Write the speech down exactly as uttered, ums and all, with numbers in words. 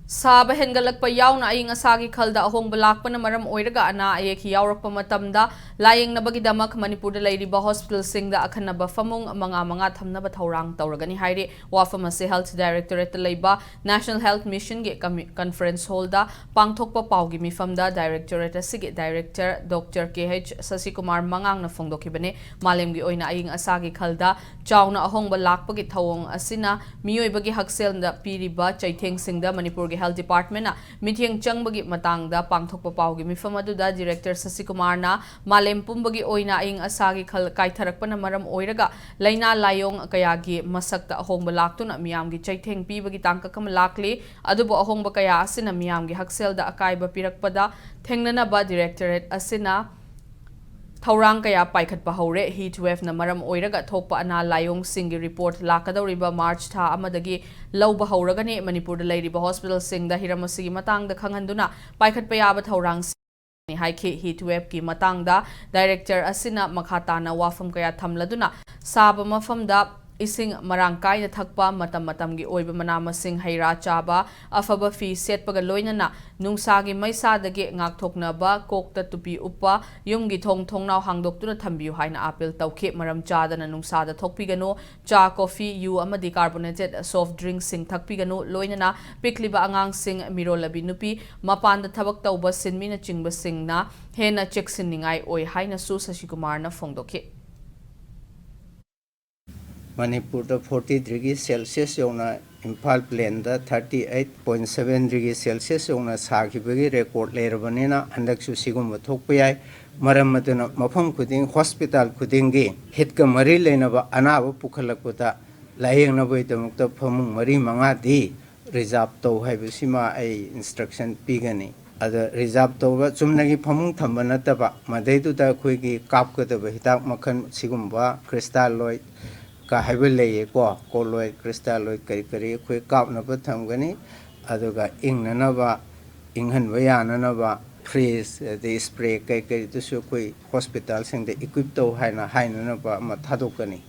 ꯁꯥꯕ ꯍꯦꯟꯒꯠꯂꯛꯄ ꯌꯥꯎꯅ ꯑꯏꯪ ꯑꯁꯥꯒꯤ ꯈꯜꯗ ꯑꯍꯣꯡꯕ ꯂꯥꯛꯄꯅ ꯃꯔꯝ ꯑꯣꯏꯔꯒ ꯑꯅꯥ ꯑꯌꯦꯛ ꯌꯥꯎꯔꯛꯄ ꯃꯇꯝꯗ ꯂꯥꯌꯦꯡꯅꯕꯒꯤꯗꯃꯛ ꯃꯅꯤꯄꯨꯔꯗ ꯂꯩꯔꯤꯕ ꯍꯣꯁꯄꯤꯇꯥꯜꯁꯤꯡꯗ ꯑꯈꯟꯅꯕ ꯐꯃꯨꯡ ꯃꯉꯥ ꯃꯉꯥ ꯊꯝꯅꯕ ꯊꯧꯔꯥꯡ ꯇꯧꯔꯒꯅꯤ ꯍꯥꯏꯔꯤ꯫ ꯋꯥꯐꯝ ꯑꯁꯤ ꯍꯦꯜꯊ ꯗꯥꯏꯔꯦꯛꯇꯣꯔꯦꯠꯇ ꯂꯩꯕ ꯅꯦꯁꯅꯦꯜ ꯍꯦꯜꯊ ꯃꯤꯁꯟꯒꯤ ꯀꯝꯃꯤ-, ꯀꯟꯐꯔꯦꯟꯁ ꯍꯣꯜꯗ ꯄꯥꯡꯊꯣꯛꯄ ꯄꯥꯎꯒꯤ ꯃꯤꯐꯝꯗ ꯗꯥꯏꯔꯦꯛꯇꯣꯔꯦꯠ ꯑꯁꯤꯒꯤ ꯗꯥꯏꯔꯦꯛꯇꯔ ꯗꯣꯛꯇꯔ ꯀꯦ ꯑꯩꯆ ꯁꯁꯤꯀꯨꯃꯥꯔ ꯃꯉꯥꯡꯅ ꯐꯣꯡꯗꯣꯛꯈꯤꯕꯅꯤ꯫ ꯃꯥꯂꯦꯝꯒꯤ ꯑꯣꯏꯅ ꯑꯏꯪ ꯑꯁꯥꯒꯤ ꯈꯜꯗ ꯆꯥꯎꯅ ꯑꯍꯣꯡꯕ ꯂꯥꯛꯄꯒꯤ ꯊꯧꯑꯣꯡ ꯑꯁꯤꯅ ꯃꯤꯑꯣꯏꯕꯒꯤ ꯍꯛꯁꯦꯜꯗ ꯄꯤꯔꯤꯕ ꯆꯩꯊꯦꯡꯁꯤꯡꯗ ꯃꯅꯤꯄꯨꯔꯒꯤ ꯍꯦꯜꯊ ꯗꯤꯄꯥꯔꯠꯃꯦꯟꯅ ꯃꯤꯠꯌꯦꯡ ꯆꯪꯕꯒꯤ ꯃꯇꯥꯡꯗ ꯄꯥꯡꯊꯣꯛꯄ ꯄꯥꯎꯒꯤ ꯃꯤꯐꯝ ꯑꯗꯨꯗ ꯗꯤꯔꯦꯛꯇꯔ ꯁꯁꯤꯀꯨꯃꯥꯔꯅ ꯃꯥꯂꯦꯝ ꯄꯨꯝꯕꯒꯤ ꯑꯣꯏꯅ ꯑꯏꯪ ꯑꯁꯥꯒꯤ ꯈꯜ ꯀꯥꯏꯊꯔꯛꯄꯅ ꯃꯔꯝ ꯑꯣꯏꯔꯒ ꯂꯥꯏꯅꯥ ꯂꯥꯏꯑꯣꯡ ꯀꯌꯥꯒꯤ ꯃꯁꯛꯇ ꯑꯍꯣꯡꯕ ꯂꯥꯛꯇꯨꯅ ꯃꯤꯌꯥꯝꯒꯤ ꯆꯩꯊꯦꯡ ꯄꯤꯕꯒꯤ ꯇꯥꯡꯀꯛ ꯑꯃ ꯂꯥꯛꯂꯤ꯫ ꯑꯗꯨꯕꯨ ꯑꯍꯣꯡꯕ ꯀꯌꯥ ꯑꯁꯤꯅ ꯃꯤꯌꯥꯝꯒꯤ ꯍꯛꯁꯦꯜꯗ ꯑꯀꯥꯏꯕ ꯄꯤꯔꯛꯄꯗ ꯊꯦꯡꯅꯅꯕ ꯗꯤꯔꯦꯛꯇꯣꯔꯦꯠ ꯑꯁꯤꯅ ꯊꯧꯔꯥꯡ ꯀꯌꯥ ꯄꯥꯏꯈꯠꯄ ꯍꯧꯔꯦ꯫ ꯍꯤꯠ ꯋꯦꯚꯅ ꯃꯔꯝ ꯑꯣꯏꯔꯒ ꯊꯣꯛꯄ ꯑꯅꯥ ꯂꯥꯏꯑꯣꯡꯁꯤꯡꯒꯤ ꯔꯤꯄꯣꯔꯠ ꯂꯥꯛꯀꯗꯧꯔꯤꯕ ꯃꯥꯔꯆ ꯊꯥ ꯑꯃꯗꯒꯤ ꯂꯧꯕ ꯍꯧꯔꯒꯅꯤ꯫ ꯃꯅꯤꯄꯨꯔꯗ ꯂꯩꯔꯤꯕ ꯍꯣꯁꯄꯤꯇꯥꯜꯁꯤꯡꯗ ꯍꯤꯔꯝ ꯑꯁꯤꯒꯤ ꯃꯇꯥꯡꯗ ꯈꯪꯍꯟꯗꯨꯅ ꯄꯥꯏꯈꯠꯄ ꯌꯥꯕ ꯊꯧꯔꯥꯡꯁꯤꯡ ꯍꯥꯏꯈꯤ꯫ ꯍꯤꯠ ꯋꯦꯚꯀꯤ ꯃꯇꯥꯡꯗ ꯗꯥꯏꯔꯦꯛꯇꯔ ꯑꯁꯤꯅ ꯃꯈꯥ ꯇꯥꯅ ꯋꯥꯐꯝ ꯀꯌꯥ ꯊꯝꯂꯗꯨꯅ ꯁꯥꯕ ꯃꯐꯝꯗ ꯏꯁꯤꯡ ꯃꯔꯥꯡ ꯀꯥꯏꯅ ꯊꯛꯄ, ꯃꯇꯝ ꯃꯇꯝꯒꯤ ꯑꯣꯏꯕ ꯃꯅꯥ ꯃꯁꯤꯡ, ꯍꯩ ꯔꯥ ꯆꯥꯕ, ꯑꯐꯕ ꯐꯤ ꯁꯦꯠꯄꯒ ꯂꯣꯏꯅꯅ ꯅꯨꯡꯁꯥꯒꯤ ꯃꯩꯁꯥꯗꯒꯤ ꯉꯥꯛꯊꯣꯛꯅꯕ, ꯀꯣꯛꯇ ꯇꯨꯄꯤ ꯎꯞꯄ, ꯌꯨꯝꯒꯤ ꯊꯣꯡ ꯊꯣꯡꯅꯥꯎ ꯍꯥꯡꯗꯣꯛꯇꯨꯅ ꯊꯝꯕꯤꯌꯨ ꯍꯥꯏꯅ ꯑꯥꯄꯤꯜ ꯇꯧꯈꯤ꯫ ꯃꯔꯝ ꯆꯥꯗꯅ ꯅꯨꯡꯁꯥꯗ ꯊꯣꯛꯄꯤꯒꯅꯨ, ꯆꯥ, ꯀꯣꯐꯤ, ꯌꯨ ꯑꯃꯗꯤ carbonated soft drinksꯁꯤꯡ ꯊꯛꯄꯤꯒꯅꯨ, ꯂꯣꯏꯅꯅ ꯄꯤꯛꯂꯤꯕ ꯑꯉꯥꯡꯁꯤꯡ, ꯃꯤꯔꯣꯜꯂꯕꯤ ꯅꯨꯄꯤ, ꯃꯄꯥꯟꯗ ꯊꯕꯛ ꯇꯧꯕ ꯁꯤꯟꯃꯤꯅꯆꯤꯡꯕꯁꯤꯡꯅ ꯍꯦꯟꯅ ꯆꯦꯛꯁꯤꯟꯅꯤꯡꯉꯥꯏ ꯑꯣꯏ ꯍꯥꯏꯅꯁꯨ ꯁꯁꯤꯀꯨꯃꯥꯔꯅ ꯐꯣꯡꯗꯣꯛꯈꯤ꯫ ꯃꯅꯤꯄꯨꯔꯗ forty degree Celsius ꯌꯧꯅ, Imphal ꯄ꯭ꯂꯦꯟꯗ thirty eight point seven degree Celsius ꯌꯧꯅ ꯁꯥꯈꯤꯕꯒꯤ ꯔꯦꯀꯣꯔꯗ ꯂꯩꯔꯕꯅꯤꯅ, ꯍꯟꯗꯛꯁꯨ ꯁꯤꯒꯨꯝꯕ ꯊꯣꯛꯄ ꯌꯥꯏ꯫ ꯃꯔꯝ ꯑꯗꯨꯅ ꯃꯐꯝ ꯈꯨꯗꯤꯡ, ꯍꯣꯁꯄꯤꯇꯥꯜ ꯈꯨꯗꯤꯡꯒꯤ ꯍꯤꯠꯀ ꯃꯔꯤ ꯂꯩꯅꯕ ꯑꯅꯥꯕ ꯄꯨꯈꯠꯂꯛꯄꯗ ꯂꯥꯌꯦꯡꯅꯕꯒꯤꯗꯃꯛꯇ ꯐꯃꯨꯡ ꯃꯔꯤ ꯃꯉꯥꯗꯤ ꯔꯤꯖꯥꯔꯚ ꯇꯧ ꯍꯥꯏꯕꯁꯤꯃ ꯑꯩ ꯏꯟꯁꯇ꯭ꯔꯛꯁꯟ ꯄꯤꯒꯅꯤ꯫ ꯑꯗ ꯔꯤꯖꯥꯔꯚ ꯇꯧꯕ, ꯆꯨꯝꯅꯒꯤ ꯐꯃꯨꯡ ꯊꯝꯕ ꯅꯠꯇꯕ, ꯃꯗꯩꯗꯨꯗ ꯑꯩꯈꯣꯏꯒꯤ ꯀꯥꯞꯀꯗꯕ ꯍꯤꯗꯥꯛ ꯃꯈꯜ ꯁꯤꯒꯨꯝꯕ ꯀ꯭ꯔꯤꯁꯇꯥꯂꯣꯏꯗ ꯀ ꯍꯥꯏꯕ ꯂꯩꯌꯦꯀꯣ, ꯀꯣꯂꯣꯏꯗ, ꯀ꯭ꯔꯤꯁꯇꯥꯂꯣꯏꯗ ꯀꯔꯤ ꯀꯔꯤ ꯑꯩꯈꯣꯏ ꯀꯥꯞꯅꯕ ꯊꯝꯒꯅꯤ꯫ ꯑꯗꯨꯒ ꯏꯪꯅꯅꯕ, ꯏꯪꯍꯟꯕ ꯌꯥꯅꯅꯕ ꯐ꯭ꯔꯤꯖ, ꯑꯗꯩ ꯁ꯭ꯄ꯭ꯔꯦ ꯀꯔꯤ ꯀꯔꯤꯗꯨꯁꯨ ꯑꯩꯈꯣꯏ ꯍꯣꯁꯄꯤꯇꯥꯜꯁꯤꯡꯗ ꯏꯀ꯭ꯋꯤꯞ ꯇꯧ ꯍꯥꯏꯅ ꯍꯥꯏꯅꯅꯕ ꯑꯃ ꯊꯥꯗꯣꯛꯀꯅꯤ꯫